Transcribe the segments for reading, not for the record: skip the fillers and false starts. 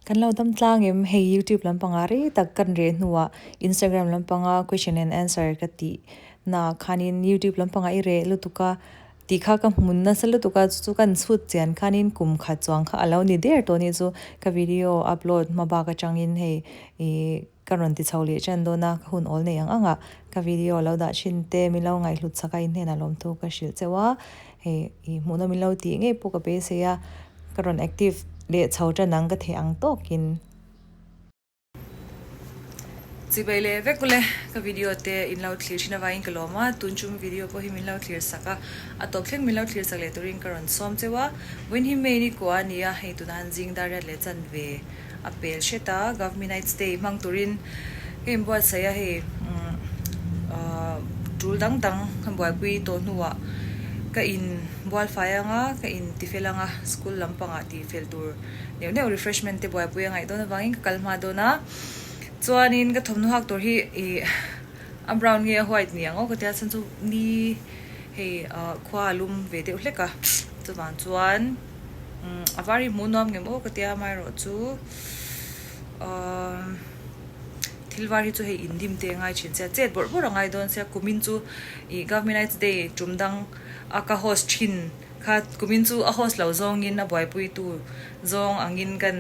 Kan lo dam tlang em? Hei YouTube lampanga rei tak kan reh hnuah Instagram lampanga question and answer ka tih na khanin YouTube lampanga i reh lutuk a tih kha ka hmun nasa lutuk a chu chu kan chhut chian khanin kum khat chuang kha a lo ni der tawh a nih chu ka video upload hma bak atangin hei ih ka rawn ti chho leh ṭan dawn a ka hun awl nei ang ang a ka video lo dah thin te min lo ngaihhlut chak a inhnenah lawmthu ka hrilh cheu a hei ih hmuhnawm min lo tih ngei pawh ka beisei a ka rawn active leh chho ṭan ang ka theih ang tawkin. Chibai leh vek ule ka video te in lo thlir thin avangin ka lawm a tun chung video pawh hi min lo thlir sak a a tawp thleng min lo thlir sak leh turin ka rawn sawm cheu a vawiin hi May ni kua a ni a hei tunah han zing dar riat leh chanve a pel hret a Government Day hmang turin ka inbuatsaih a hei ahh tul dang dang ka buaipui tawh hnuah ka in bualfai anga ka in tifel anga school lampangah tihfel tur neuh neuh refreshment te buaipui a ngaih dawn avangin ka kal hma dawn a chuanin ka thawmhnaw hak tur hi ih a brown nge a white ni ang aw ka tia chhan chu ni hei ahh khua a lum ve deuh hlek a chuvang chuan. A var hi hmuh nuam ngem aw ka tia amaherawh chu ahh thil var hi chu hei indim te a ngai thin sia chet bawrh bawrh a ngai dawn sia kumin chu ih government nights day tum dang a ka host thin kha kumin chu a host lo zawngin a buaipui tu zawng angin kan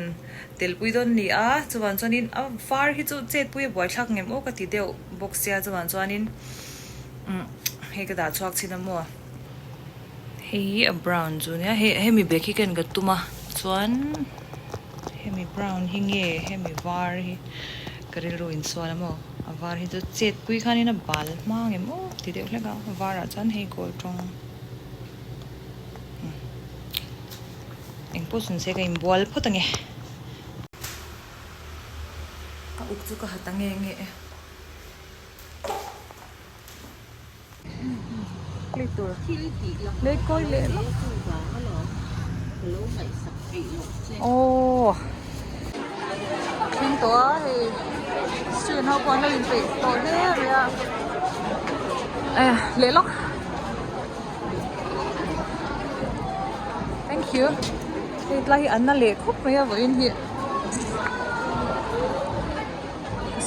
telpui dawn ni a chuvang chuanin a var hi chu chetpui a buaithlak ngem aw ka ti deuh bawk sia chuvang chuanin umm hei ka dah chhuak chhin a maw. Hei hi a brown chu nia hei hemi bag hi ken ka tum a chuan hemi brown hi nge hemi var hi ka rilru insual a maw a var hi chu chet pui khanin a bal hma ang em aw ti deuh hlek a a varah chuan hei gold rawng engpawh chu nise ka inbual phawt ange a uk chu ka ha ta nge nge e. Aww thleng tawh a hei student ho pawh an lo inpeih tawh hle mai a eh leh lawk thank you hei tlai hi an na leh khawp mai a vawiin hi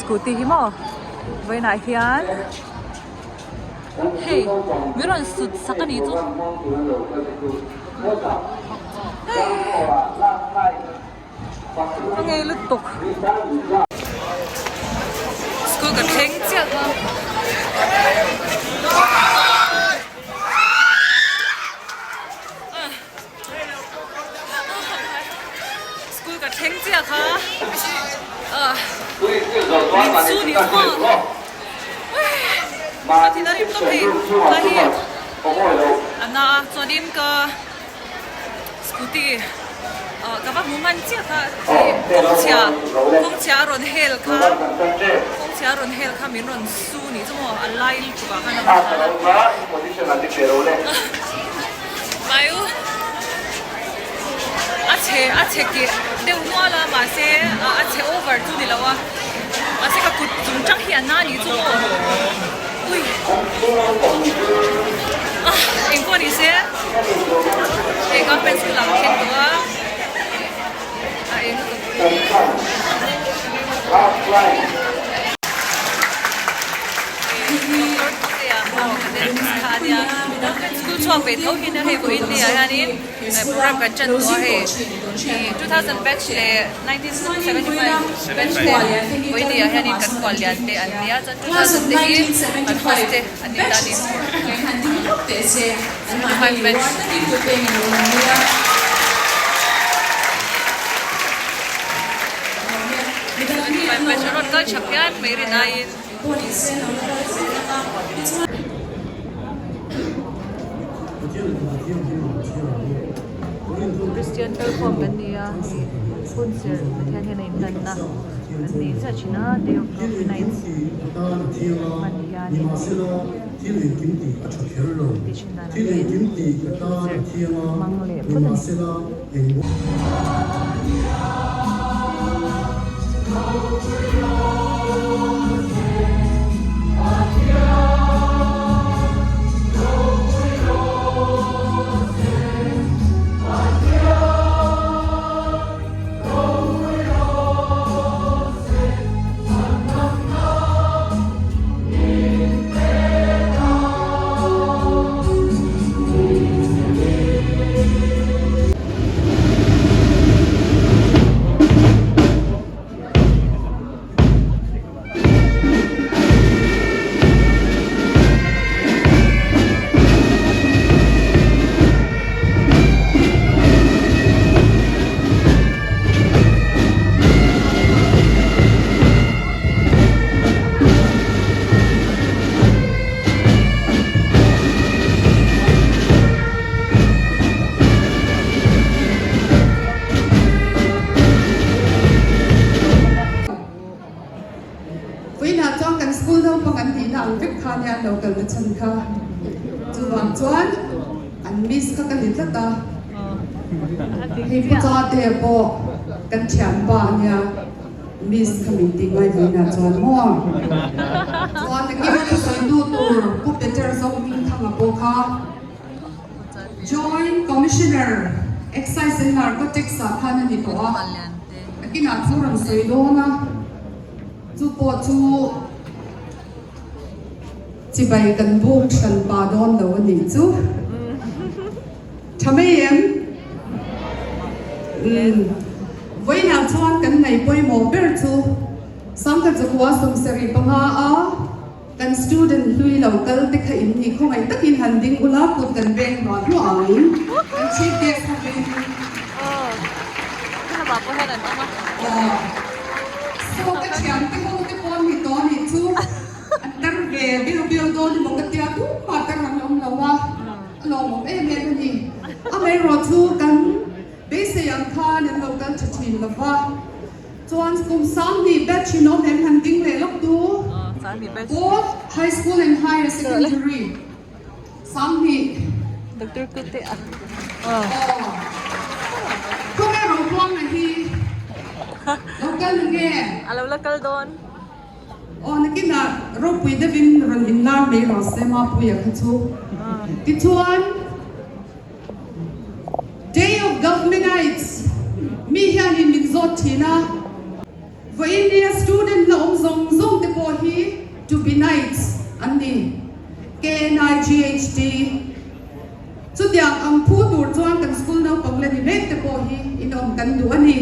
scooty hi maw vawiinah hian hei min rawn sut sak a nih chu ka ngei lutuk school ka thleng chiah kha. School ka thleng chiah kha min chu ni maw a thin a rim tawp hei tlai hi a na a chuanin ka scooty ka va hmu hman chiah kha kawng chhia kawng chhia a rawn hel kha kawng chhia a rawn hel kha min rawn su ni chu maw a lai lutuk ah khan a rawn tlan a. Maiu a chhe a chhe keh deuh nual a mahse a chhe over chu ni lo a mahse ka kut chung tang hi a na ni chu maw ui ah eng pawh ni se hei government school ah ka thleng tawh a a eng lutuk. School chhuak ve tho hian hei vawiin ni ah hianin program kan ṭan tawh a hei 2000 batch leh 1975 batch te vawiin ni ah hianin kan kual lian te an nia chuan 2000 te hi kan host te an ni ta a ni 75 batch. Batch a rawn kal tha phian mai rin aiin. Christian kalkhawm kan ni a hei hun serh Pathian hian a inhlanna an nei chiah thin a Day of Glory Nights hman hianin ti thin dan angin hun serh hmang leh phawt a ni. School naupang an tihna ang vek kha nia an lo kalna chhan kha. Chuvang chuan an miss kha ka ni tlat a. Hei Pu Chate pawh kan thianpa a nia, miss kha min tih ngai vawiinah chuan maw? Chuan nakin thusawitu tur Pu Peter Zohmingthanga pawh kha Joint Commissioner Excise and Narcotics ah khan a ni tawh a, nakinah thu rawn sawi dawn a, chu pawh chu chibai kan buk hran pah dawn lo a nih chu. Tha mai em? Umm. Vawiinah chuan kan ngaih pawimawh ber chu Sangkhat Zakua sawmsarih panga a Kan student hlui lo kal te kha in ni khawngaih takin han ding ula kut kan veng hnuah hnuah ang. Kan chief guest ho veng hi. Aw. Saw ka thian te ho te pawh ni tawh anih chu an tar ve biau biau dawn emaw ka tia tumah tar an awm lo a, a lawmawm em em a ni. Amaherawh chu kan beisei ang khan an lo kal tha thin lo va. Chuan kum 20 batch in awm em han ding leh lawk tu both high school and higher secondary 20 Doctor Kute a aw khawnge Robuanga hi lo kal na nge a lo la kal dawn aw nakinah ropui deuhin rawn inlar mai rawh se Mapuia kha chu tichuan Day of Governmentites mi hianin min zawt thin a, vawiin student la awm zawng zawng te pawh hi to be knights an ni, KNIGHT. Chutiang ang phu tur chuan kan school naupang la ni mek te pawh hi inawm kan duh a ni.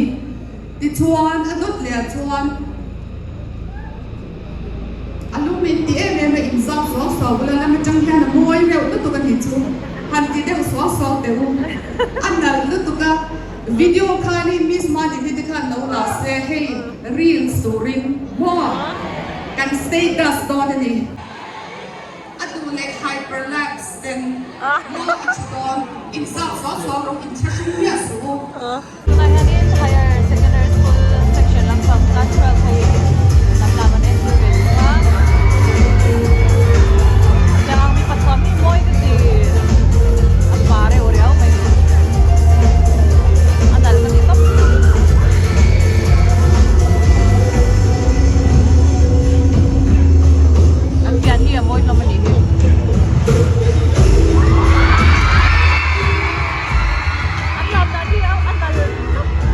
Tichuan a dawt leh ah chuan a lum in ti em em a inzap suau suau bula lam atang hian a mawi reuh lutuk a nih chu han ti deuh suau suau teh u a nalh lutuk a video khan hi miss Madini te khan lo la se hei reels turin maw kan status dawn a ni. A duh leh hyperlapse ten maw a tha dawn inzap suau suau rawh inthlahrung miah suh u. Tunah hianin Higher Secondary School section lampang class 12 ho hi lam lam an entir ve thung a. Tiang ang mipa thuam hi mawi ka ti a pa reuh riau mai a nalh ka ti tawp. An pian hi a mawi hlawm a nih hi. An lam dan hi a nalh tawp.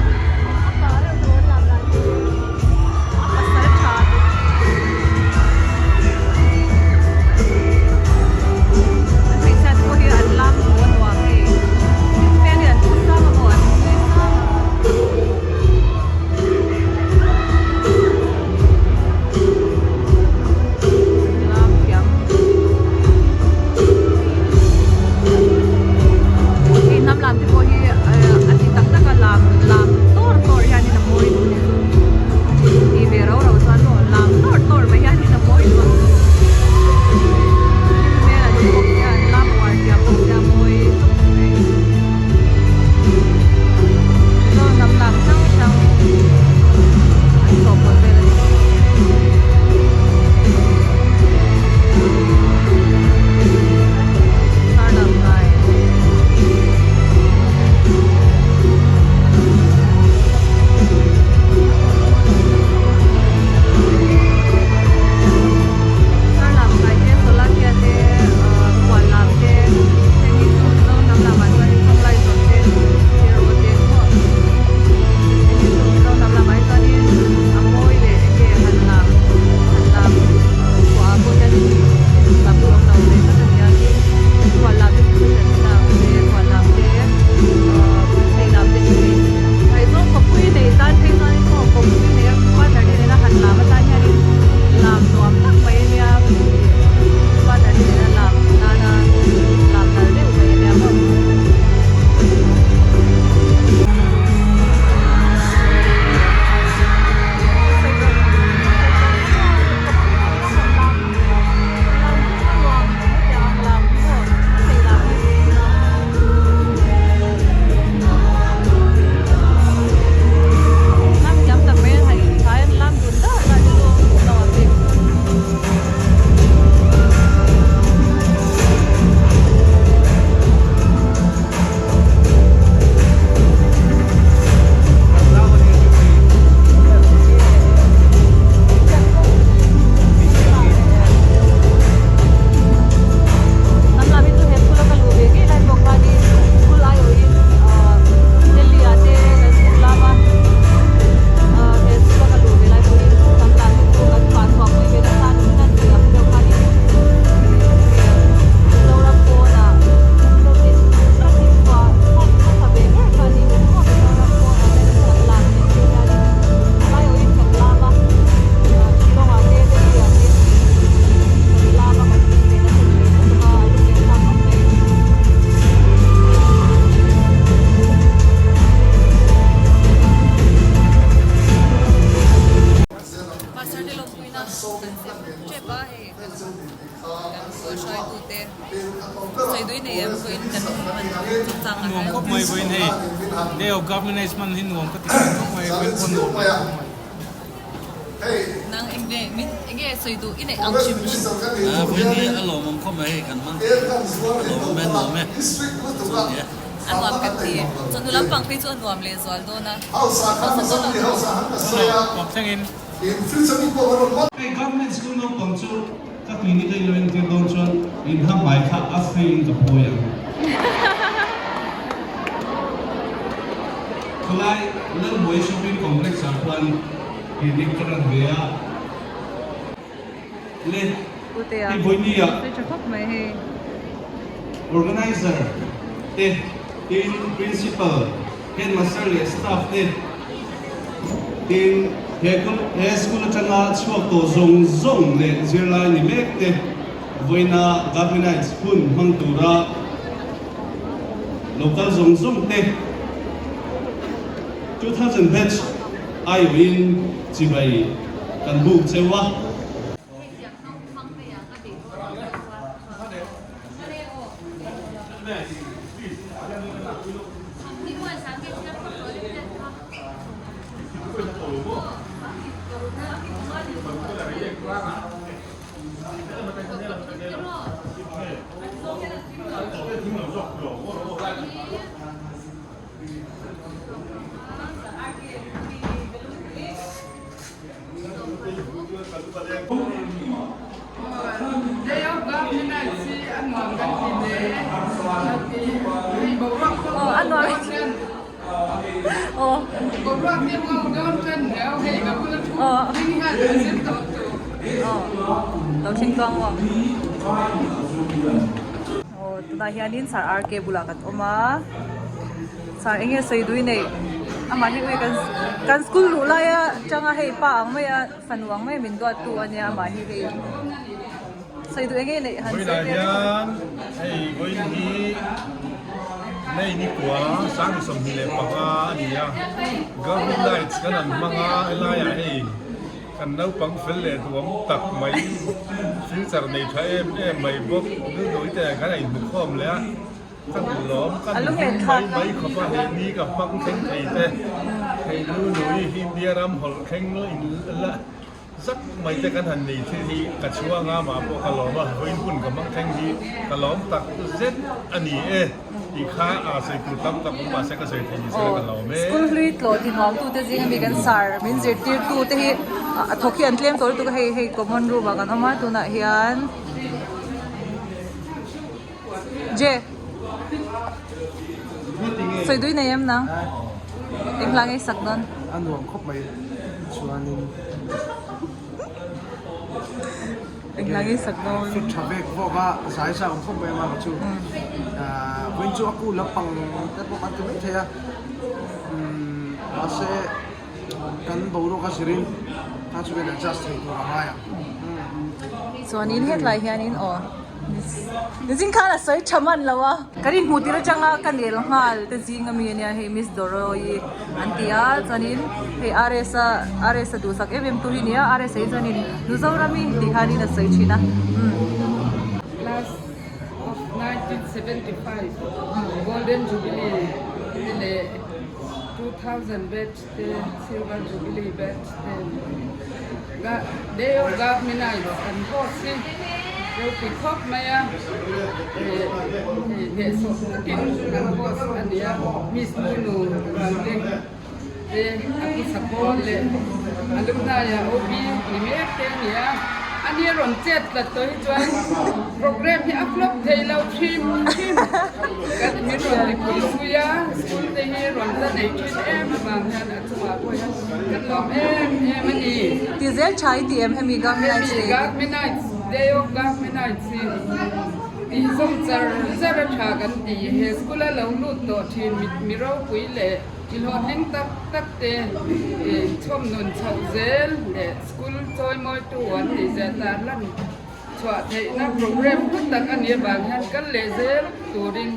tute sawi dui nei em pawhin kan hman chungchang ah Nuam khawp mai vawiin hei Day of Government Age hman hi nuam ka ti khawp khawp mai vawiin pawh nuam ka ti khawp mai. Nang eng nge min eng nge sawi duh i neih ang hrim hrim. Vawiin hi a lawmawm khawp mai hei kan hmang thei a lawmawm e nuam e chu a ni e. A nuam kan ti. Chawhnu lampang phei chu a nuam leh zual dawn a. Hausa dawn lo. Tawp thlengin. Hei government school naupang chu ka clinic a ilo entir dawn chuan in hamai kha a free in ka phawi ang. Khawlai Lalbuai shopping complex ah khuan clinic ka run ve a. Le hei vawinia organizer te tin principal headmaster leh staff te tin he he school atanga chhuak tawh zawng zawng leh zirlai ni mek te vawiina Government hun hmang tura local zawng zawng te 2000 batch aiawhin chibai kan buk cheu a. Aw tunah hianin sir RK bulah kan awm a sir eng nge sawi dui neih amah hi ui kan kan school luh laia atanga hei pa ang maia fanu ang mai min duat tu ania amah hi hei sawi duh eng nge neih han sawi Vawiinah hian hei vawiin hi May ni kua 25 a ni a Government Nights kan han hmang a helaiah hei Kan naupang fel leh duam tak mai, future nei tha em em mai bawk, Nunui te kan a inhmu khawm leh a, ka lawm ka hlim mai mai khawp a, he ni ka hmang thleng thei te, hei Nunui hi India ram hawlh thleng in la zak mai te kan han nei thil hi ka chhuang a, mah pawh ka lawm a, vawiin hun ka hmang thleng hi ka lawm tak zet a ni e. Tih kha a sawi tur tam tak awm mahse ka sawi thei ni sela ka lawm e. School hlui tlawh ti nuam tute zing ami kan sar min zirtir tu te hi a thawk hi an tlem tawh lutuk a hei hei common room ah kan awm a tunah hian Je sawi dui nei em nang eng hla nge i sak dawn? A nuam khawp mai chuanin. Engla nge sak dawn? Fit tha vek vawk a, zai zak awm khawp mai a mah chu. Vawiin chu a kul a pang te pawh kan ti mai thei a. Mahse kan boruak a zirin kha chu kan adjust thei tur a ngai ang. Chuanin hetlai hianin aw Nizing khan a sawi tha man lo a. Kan inhmuh tir atanga ka nel nghal te zing ami ania hei Miss Doroi an ti a chuanin hei RS a RS a duhsak em em tu hi nia RS ah hi chuanin Mizorami tih khanin a sawi thin a umm. Class of 1975 Golden Jubilee te leh 2000 batch te Silver Jubilee batch te Day of Government an host hi ropui khawp mai a hnehsawh takin an host a ni a Miss Munu Ralteng te a pu Sapawl leh a lu hnaiah OB ni mek te a ni a ani a rawn chet tlat tawh hi chuan program hi a flop thei lo hrim hrim kan min rawn ti pui zui a school te hi rawn la nei thin em avang hian a chungah pawh hian kan lawm em em a ni. Ti zel tha i ti em hemi Government Day hi? Hemi Government Day of Government hi tih zawm char char a tha kan ti. He school a lo lut tawh thin mi ropui leh mi hlawhtling tak tak te chhawm nun chhoh zel leh school chawimawitu an nih zia tar lan chhuah theihna program hlu tak a nih avang hian kal leh zel turin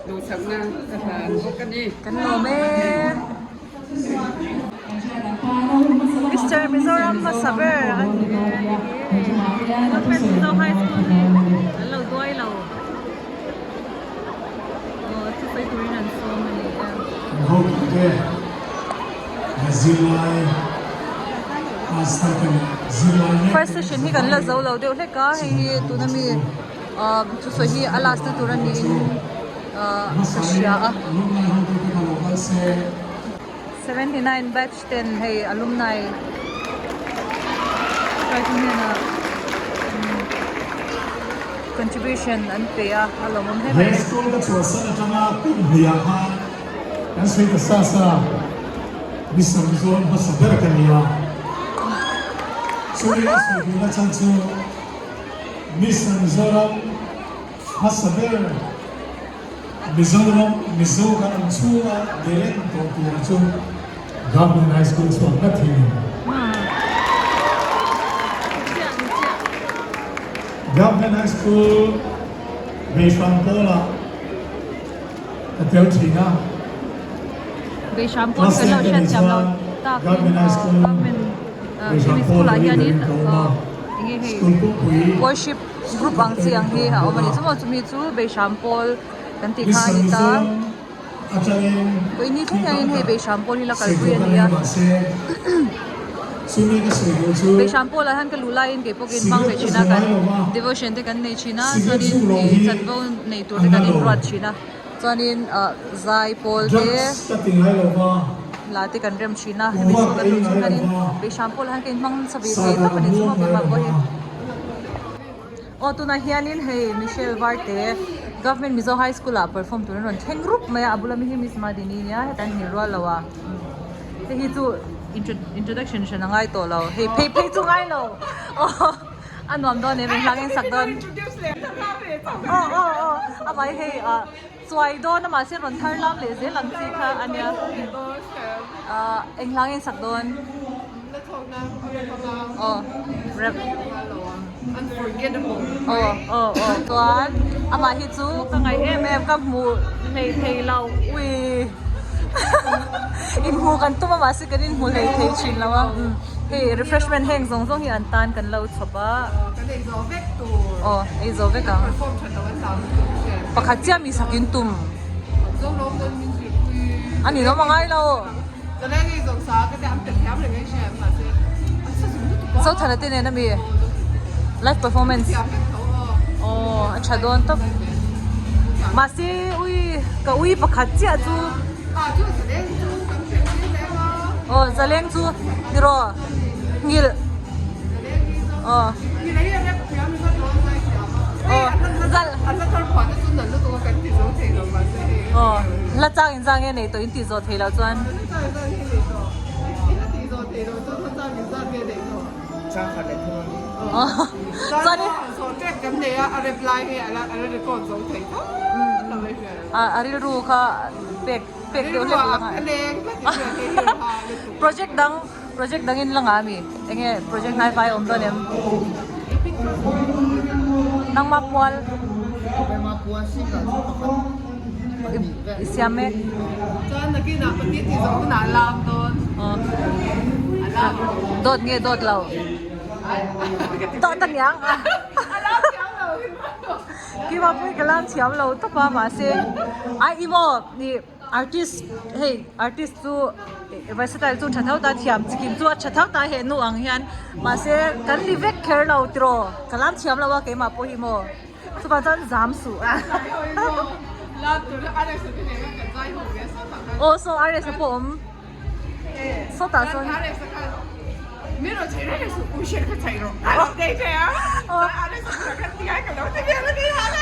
duhsakna ka hlan bawk a ni. Kan lawm e. Mister Mizoram hmasa ber a ni e. Government Mizo High School hi an lo duai. chuai lo. Aw thusawi turin an sawm a ni e. Kan hotute leh zirlai pastor te leh zirlai mek First session hi kan la zo lo deuh hlek a, hei hi tuna mi ah thusawi hi a last na tur a niin ah ka hria a. Alumni hotute kha lo kal se. 79 batch ten hei alumni hruaitu hnenah contribution an pe a, a lawmawm hle mai. He school ka chhuahsan atanga kum hniah khan kan sawi ta sa sa mi samzawn hmasa ber ka ni a, chumi a sawi duhna chhan chu Mister Mizoram hmasa ber Mizoram Mizo kan awm chhunga direct tawh tur chu Government High School chhuak ngat hi a ni. Government High School Beihram pawlah ka tel thin a. Beihram pawl hi kan lo hriat thiam lo takin Government hemi school ah hianin enge hei worship group ang chi ang hi a awm a ni chumaw chumi chu Beihram pawl kan tih kha a ni ta. Pawih ni thleng hianin hei Beihram pawl hi la kalpui a ni a. Beihram pawlah hian ka luh laiin kei pawhin hmang ve thin a kan devotion te kan nei thin a chuanin ih chanvo nei tur te kan inruat thin a chuanin ah zai pawl te hla te kan rem thin a hemi chhung kan luh chhung hianin Beihram pawlah hian ka inhmang nasa ve thei tawp a ni chhunga keimah pawh hi. Aw tunah hianin hei Michelle Varte Government Mizo High School ah perform turin rawn thleng rup mai a a bula mi hi Miss Madini nia heta an hmel rual lo a hei hi chu introduction hran a ngai tawh lo hei phei phei chu ngai lo aw a nuam dawn em engvang in sak dawn aw aw aw amah hi hei ah chuai dawn a mahse rawn thar lam leh zel ang chi kha a nia ah engvang in sak dawn. Aw rep aw aw aw chuan amah hi chu ka ngaih em em ka hmuh hlei thei lo ui inhmuh kan tum a mahse kan inhmu hlei thei thin lo a hei refreshment heng zawng zawng hi an tan kan lo chhawp a aw ei zo vek ang pakhat chiah mi sak in tum a ni lo a ngai lo. Zothana te nen ami live performance aw a tha dawn tawp mahse ui ka ui pakhat chiah chu aw zaleng chu tiraw nghilh aw aw zal aw la chang in zang nge nei tawh in tih zawh theih loh chuan a rilru kha pek pek deuh hlek la project dang project dang in la ngah ami enge project hnai fai awm dawn em nangma pual I siam mek. Chuan nakinah pahnih tih zawh hunah a lam dawn. Dawt nge dawt lo? Dawt a niang a. A lam thiam lo. Kima pawh hi ka lam thiam lo tawp a mahse ai i maw ih artist hei artist chu versatile chu tha tho ta thiam chikim chu a tha tho ta he nu ang hian mahse kan ni vek kher lo tiraw ka lam thiam lo a keimah pawh hi maw. Chuvang chuan zam suh a. Aw saw RS a pawh awm. Sawtah sawn.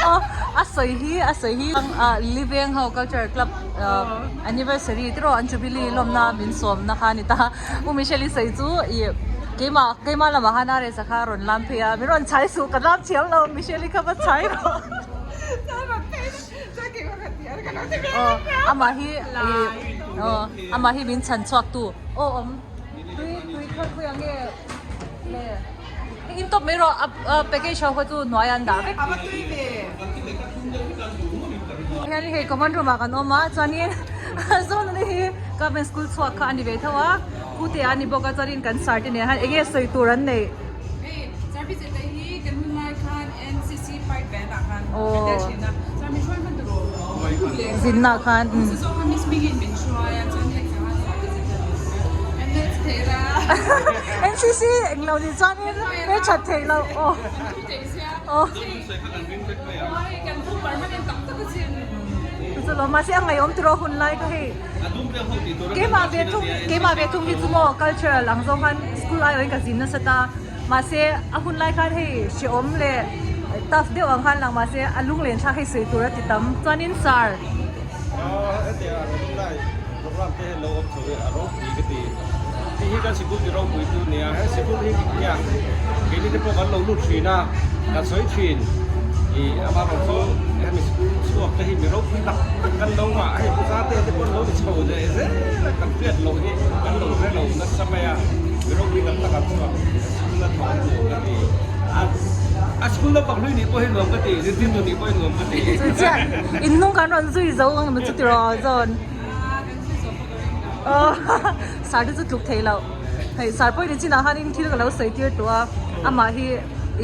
Aw a sawi hi a sawi hi Liveng ho culture club anniversary tiraw an jubilee lawmna min sawmna kha a ni ta. U Michelle i sawi chu ih keimah keimah lamah khan a resa kha a rawn lam phei a min rawn chhai suh ka lam thiam lo Michelle i kha va chhai rawh aw amah hi ih aw amah hi min chhan chhuak tu aw awm tui tui kha khawiah nge le in tawp mai rawh a package ho kha chu hnuaiah an dah vek hian hei common room ah kan awm a chuanin Zonuni hi government school chhuak kha a ni ve tho a kute a ni bawk a chuanin kan sir te nen hian eng nge sawi tur an neih. Hei service te hi kan hun lai. Aw. Zinna khan. NCC englo nih chuanin hmelthat theih loh aw. Aw. Chu lo mahse a ngaihawm tiraw hun lai kha hei. Keimah ve thung keimah ve thung hi chu maw cultural ang zawng khan school aiawhin ka zin nasa ta. Mahse a hun lai khan hei hrehawm leh tough deuh ang khan lang mahse a lunglen thlak hei sawi tur a ti tam. Chuanin sir. Hetia alumni program te hian lo awm chho hi a ropui ka ti. Hei hi kan sikul ti ropui tu nia, he sikul hi hian keini te pawh kan lo lut thin a, kan sawi thin. Ih amaherawh chu hemi sikul chhuak te hi mi ropui tak tak kan lo ngah, hei puza te te pawh an lo ni chho leh zel a, kan hriat loh hi kan lo hre lo nasa mai a, mi ropui tak tak an chhuak sikul a thawh nuam ka ti. A sikul naupang hlui nih pawh hi nuam ka ti, zirtirtu nih pawh hi nuam ka ti. Chu chiah in hnung kan rawn zui zo ang emaw chu tiraw zawn. Sir te chu tluk thei loh. Hei sir pawhin i chinah khanin thil ka lo sawi tir tawh a, amah hi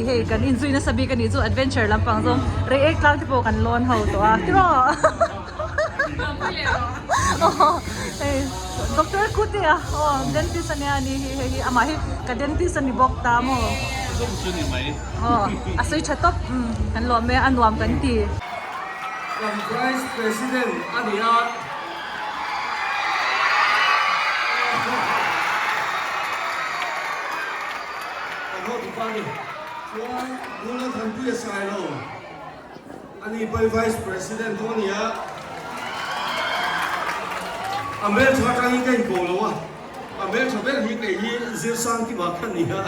i hei kan inzui nasa bik a nih chu adventure lampang zawng rei ek tlang te pawh kan lawn ho tawh a tiraw. Hei doctor Kutea aw dentist ania a ni hi hei hi amah hi ka dentist a ni bawk ta maw. Aw a sawi tha tawp kan lawm e a nuam kan ti. Kan Vice President a ni a. Kan hotu pa ni. Chuan Nula Thanpuia Sailo a ni pawhin Vice President pawh a ni a. A hmeltha atangin ka inko lo a, a hmeltha ber hi kei hi Zirsang Kima kha ni a.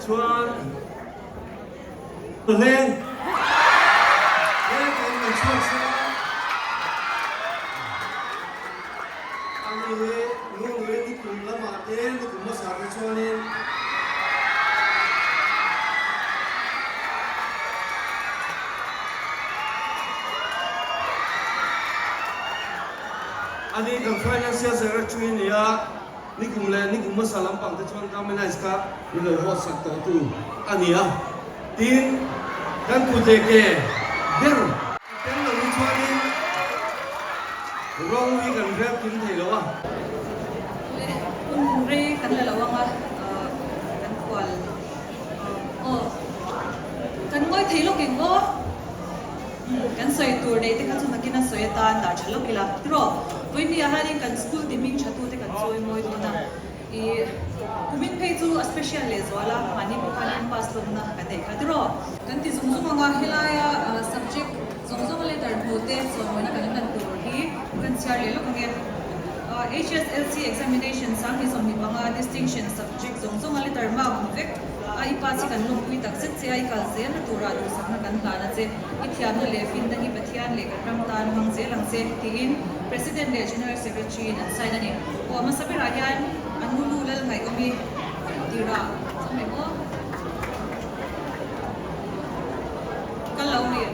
Chuan. Hleng hleng kan kan chhuak se a, ani hi Lunglei nikum lamah te nikum hmasa te chuanin ani kan Financial Secretary a ni a. Nikum leh nikum hmasa lampang te chuan Government kha min lo vote sak tawh tu a ni a, tin kan kut leh ke ber a tel lo hi chuanin ro hi kan rel kim thei lo a. Hun rei kan la lo ang a, kan kual aw kan ngawi thei lawk eng aw. Kan sawi tur neih te kha chu nakin a sawi atan dah tha lawk ila. Tiraw, vawinia hianin kan school ti hming tha tute kan chawi mawi dawn a. Ih, kumin phei chu a special leh zual a, mahni pawh khan in pass lawmna kan neih kha. Tiraw, kan ti zung zung ang a, helaia subject zawng zawnga letter hmu te chawimawina kan hman tur hi kan chhiar leh lawk ang e. HSLC examination 2025 distinction subject zawng zawnga letter mark hmu vek. A i pa chi kan lawmpui tak zet che a, i kal zelna turah duhsakna kan hlan a che. I thiamna leh finna hi Pathian leh kan ram tan hmang zel ang che, tiin President leh General Secretary in an sign a ni. Aw hmasa berah hian an nu lal ngaihawmi tirah awm em aw? Kal lo mi?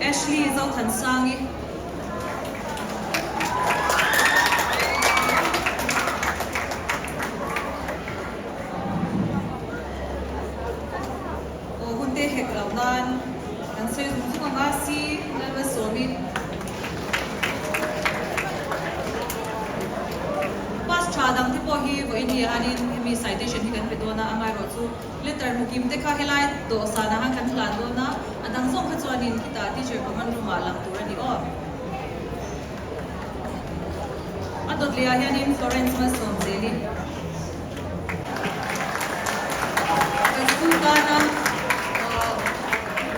Ashley Zothansangi. Aw hun te hek loh nan kan sawi zung zung ang a, si Lalmalsawmi. Pass tha dang te pawh hi vawiin hi hianin hemi citation hi kan pe dawn a, amaherawhchu Letter hmukim te kha helai dawhsanah khan kan hlan dawn a, a dang zawng kha chuanin khitah teacher common room ah lang tur a ni aw. A dawt leh ah hianin Florence Malsawm zelin kan school tana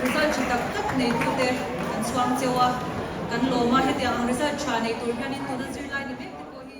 result tha tak tak neitute kan chhuang cheu a, kan lawm a, hetiang ang result tha nei tur hianin tuna zirlai ni mek te pawh hi.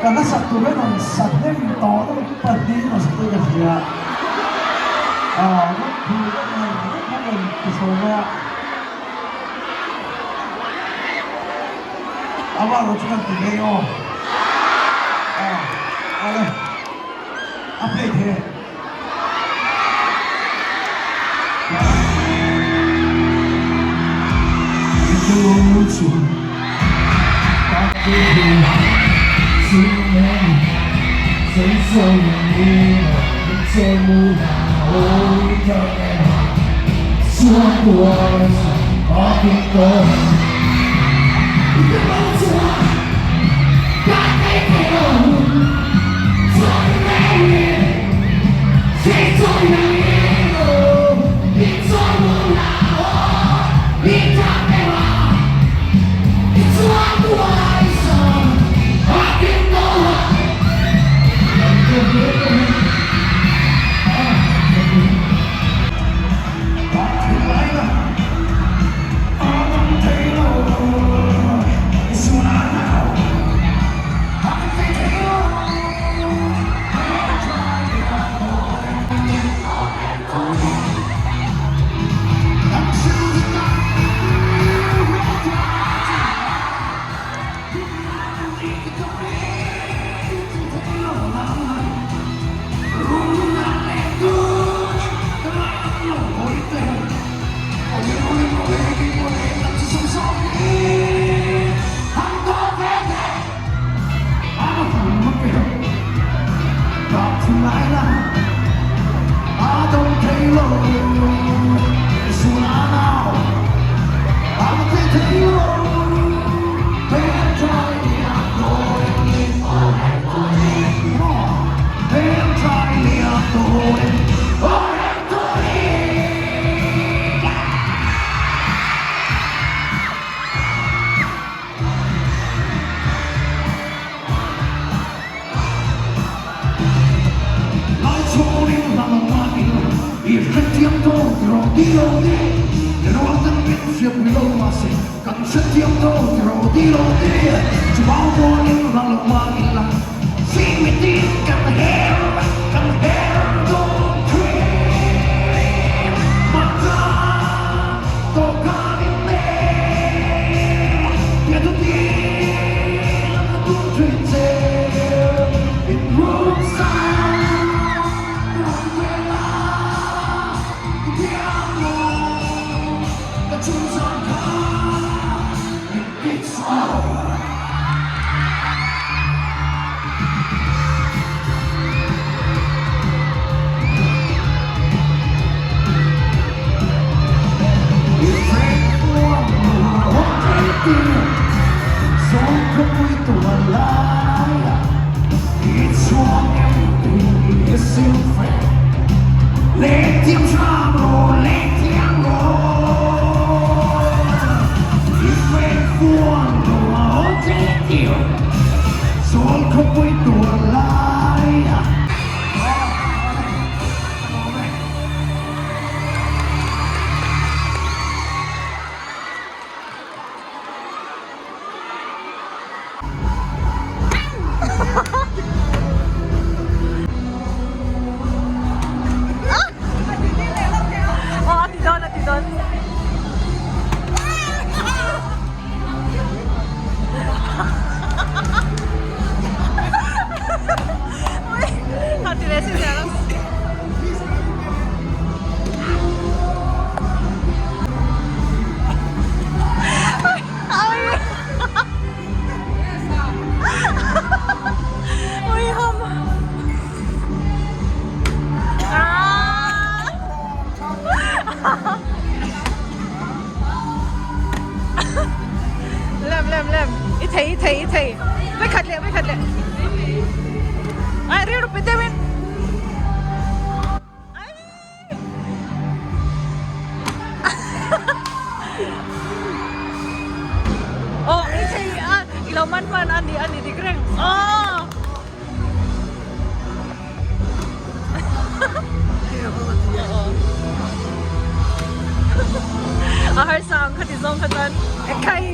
Ka hla sak tur hian rawn sa hnem tawh deuh pahnih rawn sa tawh in ka hria. Rawn phur deuh mai vek khan rawn ti chho mai a. Amah erawh chu kan ti ve aw. Awle a play thei e. Lem lem lem i thei i thei i thei vekhat leh vekhat leh ai rilru pe deuhin Aw i thei a i lo man hman a ni a ni dik reng aw. A harsa ang kha ti zawng kha chuan ekhai.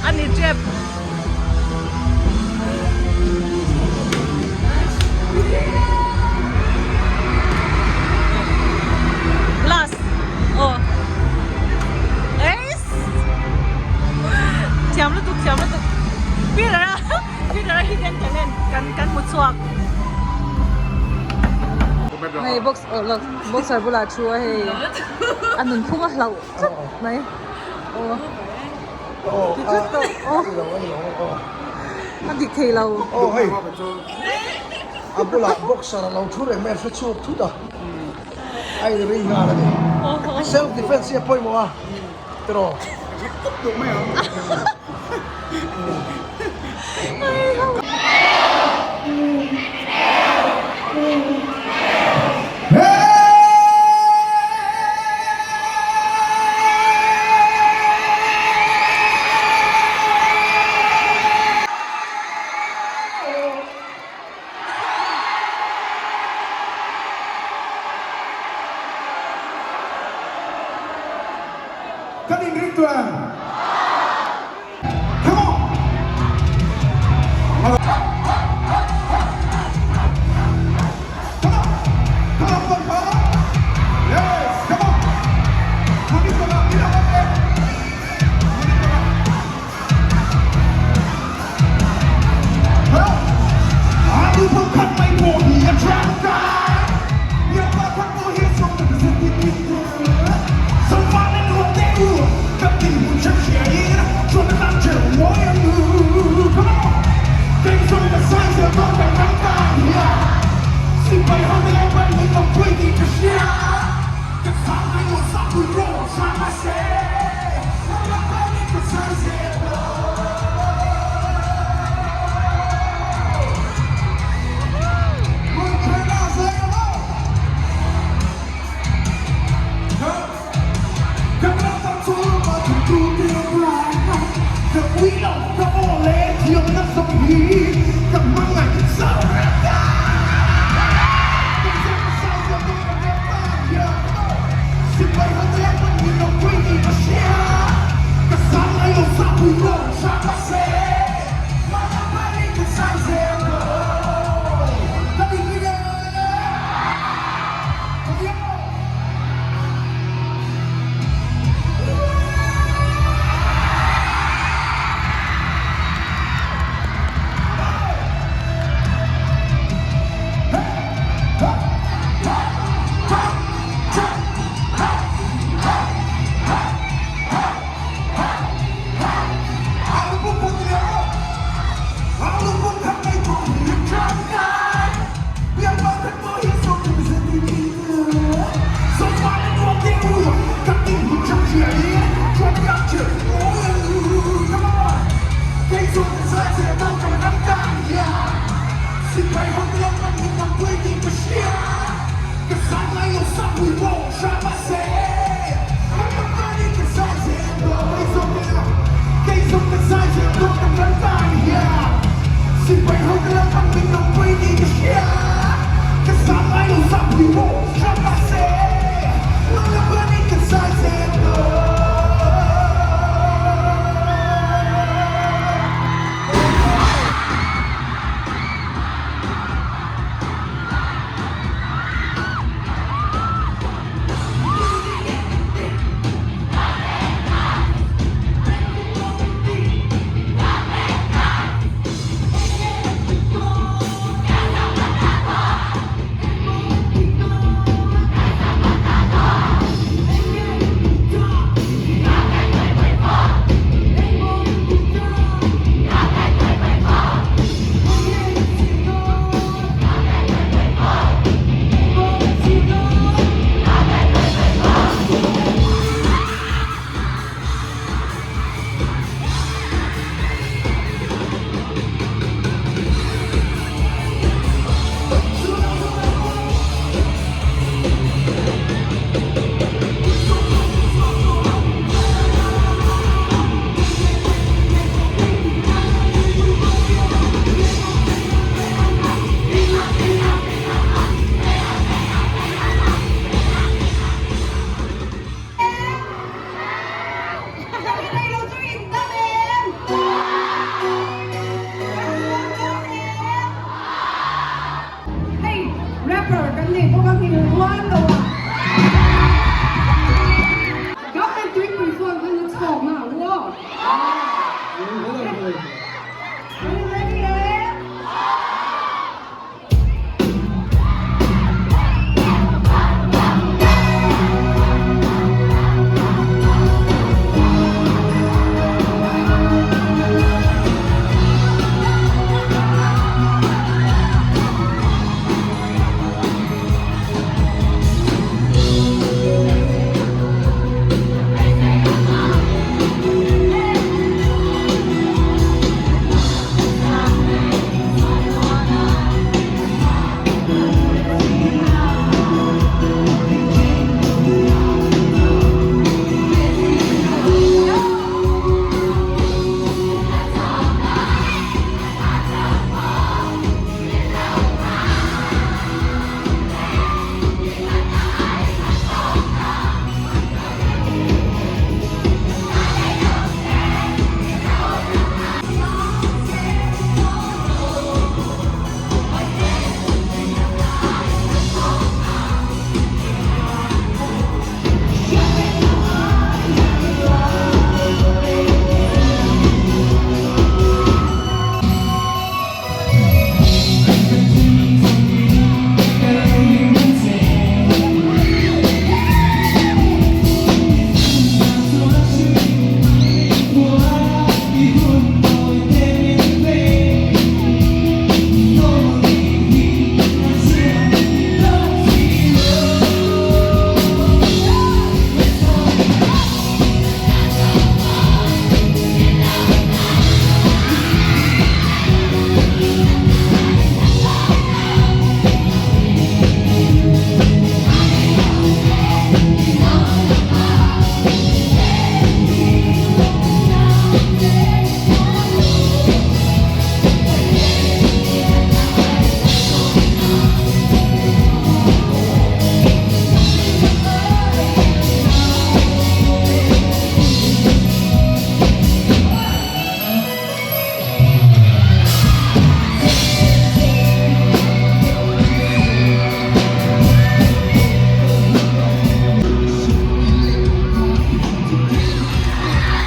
A ni tep. Last. Oh. Ace. Thiam lutuk, thiam lutuk. Peter a, Peter a hidden talent kan kan hmu chhuak. Hei box oh lo boxer bulah thu a hei a nunphung a hlauh tlat mai. Aw. Ti tlat tawh. Aw. A dik thei lo. Aw hei a bulah boxer a lo thu reng mai a hre chhuak thut a a in ring nghal a ni. Self defense hi a pawimawh a tiraw. Kan inring tuah em? Come on!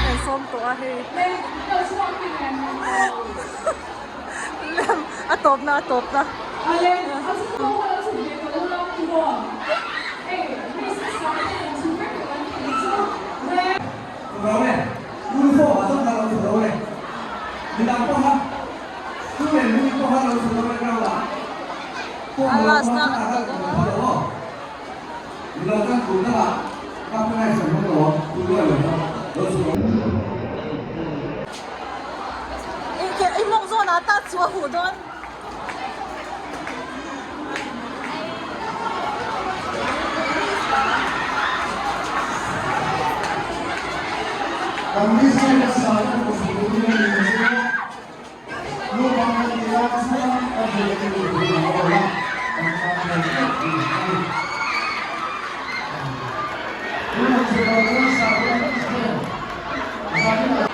Kan sawm tawh a hei lem a tawp na a tawp na. A last na an kal dawn a. I mawng zawn ah ta chu a huh dawn. tan chuan a hmel chu rin a awl a, kan tan lo tlat tih a ni. Tunah chhunah chuan Sakhaw President Zaninah.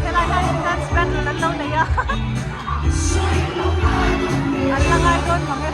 Helai hian in dance battle an lo nei a an la ngai dawn mang e.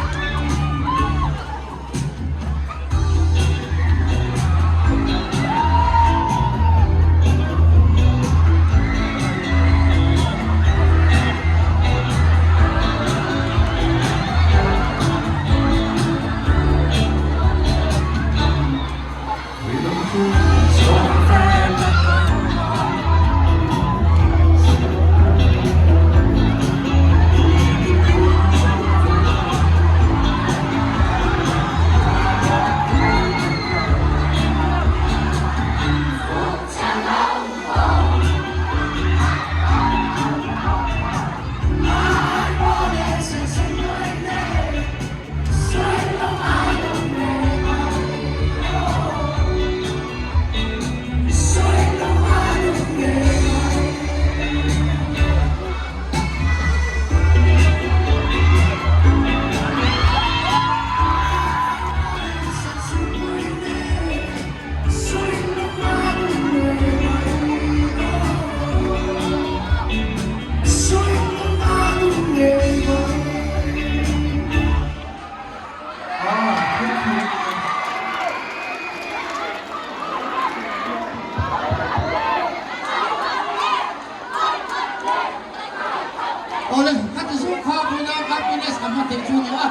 Awle, khati chu kha pawina happiness kan hman theih chu a ni a.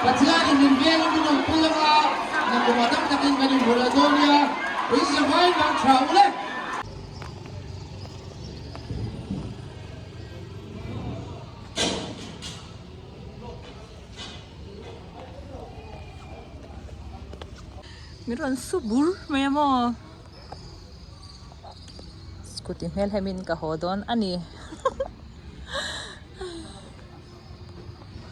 Pathianin min veng a min awmpui anga nakum a tam takin kan inhmu leh dawn nia, inzavain vang tha ule. Min rawn su bur mai a maw? Scooty hmel hemin ka haw dawn a ni.